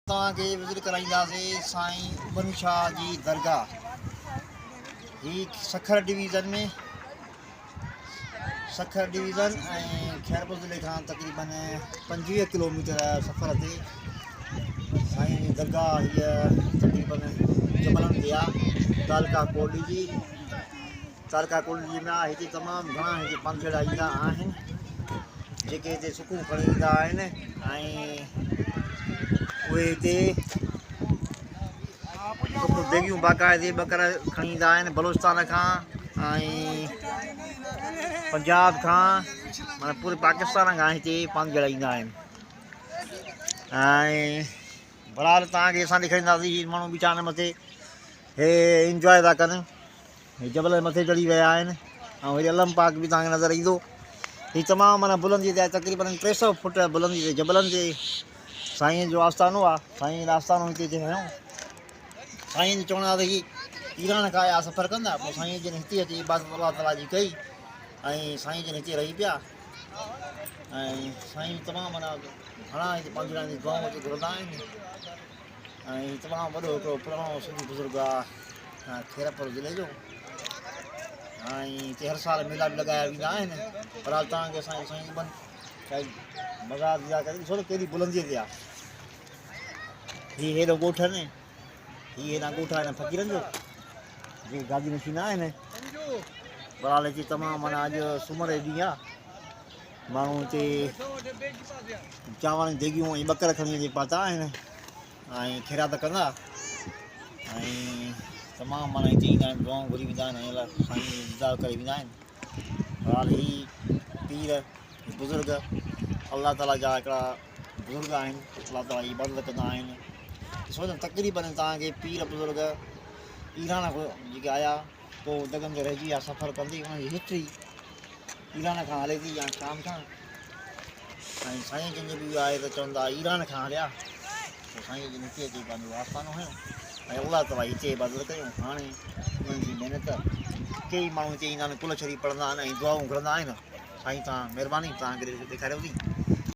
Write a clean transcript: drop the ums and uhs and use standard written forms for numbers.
توهان کي وزٽ ڪرائينداسين سائين ابن شاهه جي درگاهه. هي سکر ڊويزن ۾ سکر ڊويزن ۽ خيرپور ضلعي کان تقريبن 25 ڪلوميٽر سفر تي سائين جي درگاهه هيء تقريبن جبلن تي آ، تعلقه ڪوٽ ڏيجي، تعلقه ڪوٽ ڏيجي ۾ آ. هتي تمام گهڻا هتي پانڌيئڙا ايندا آهن جيڪي هتي سڪون کڻي ايندا آهن ۽ اهي هتي سڪ ديڳيون باقاعدي ٻڪر کڻي ايندا آهن بلوچستان کان ۽ پنجاب کان، معنيٰ پوري پاڪستان کان هتي پانڌيئڙا ايندا آهن. ۽ بھرحال توهان کي اسان ڏيکارينداسين. هي ماڻهو بيٺا آهن مٿي، هي انجواء ٿا ڪن. هي جبل جي مٿي چڙهي ويا آهن ۽ هي علم پاڪ به توهان کي نظر ايندو. هي تمام معنيٰ بلندي تي آهي، تقريبن 300 فٽ بلندي تي جبلن تي سائين جو آستانو آهي. سائين جو آستانو هتي اچي هنيو. سائين جو چوڻ آهي ته هي ايران کان آيا سفر ڪندا، پوء سائين جن هتي اچي عبادت الله تعاليٰ جي ڪئي ۽ سائين جن هتي رهي پيا. ۽ سائين تمام معنيٰ گهڻا هتي پنهنجي لاء دعائون اچي گهرندا آهن ۽ تمام وڏو هڪڙو پراڻو سنڌي بزرگ آهي خيرپور ضلعي جو ۽ هتي هر سال ميلا به لڳايا ويندا آهن. بهرحال توهان کي اسان سائين ابن شايد مزار ديدار ڪري ڏسو ته ڪيڏي بلنديء تي آهي. هي هيڏو ڳوٺ آهن، هي هيڏا ڳوٺ آهن فقيرن جو جيڪي گادي نشين آهن. بهرحال هتي تمام معنيٰ اڄ سومر جو ڏينهن آهي، ماڻهو هتي چانور جون ديڳيون ۽ ٻڪر کڻي اچي پاتا آهن ۽ خيرات ڪندا ۽ تمام معنيٰ هتي ايندا آهن، دعائون گهري ويندا آهن ۽ الله سائين جو ديدار ڪري ويندا آهن. بهرحال هي پير، هي بزرگ الله تعاليٰ جا هڪڙا بزرگ آهن، الله تعاليٰ جي عبادت ڪندا آهن. ڏسو ته تقريبن توهان کي پير بزرگ ايران کان جيڪي آيا پوء دڳن تي رهجي ويا سفر ڪندي، انهن جي هسٽري ايران کان هلي ٿي يا شام کان. ۽ سائين جن جو به اهو آهي ته چون ٿا ايران کان هليا، پوء سائين جن هتي اچي پنهنجو آستانو هنيو ۽ الله تعاليٰ هتي عبادت ڪيون. هاڻي انهن جي محنت ڪيئي ماڻهو هتي ايندا آهن، قل شريف پڙهندا آهن ۽ دعائون گهرندا آهن. سائين توهان مهرباني، توهان کي ڏيکاريوسين.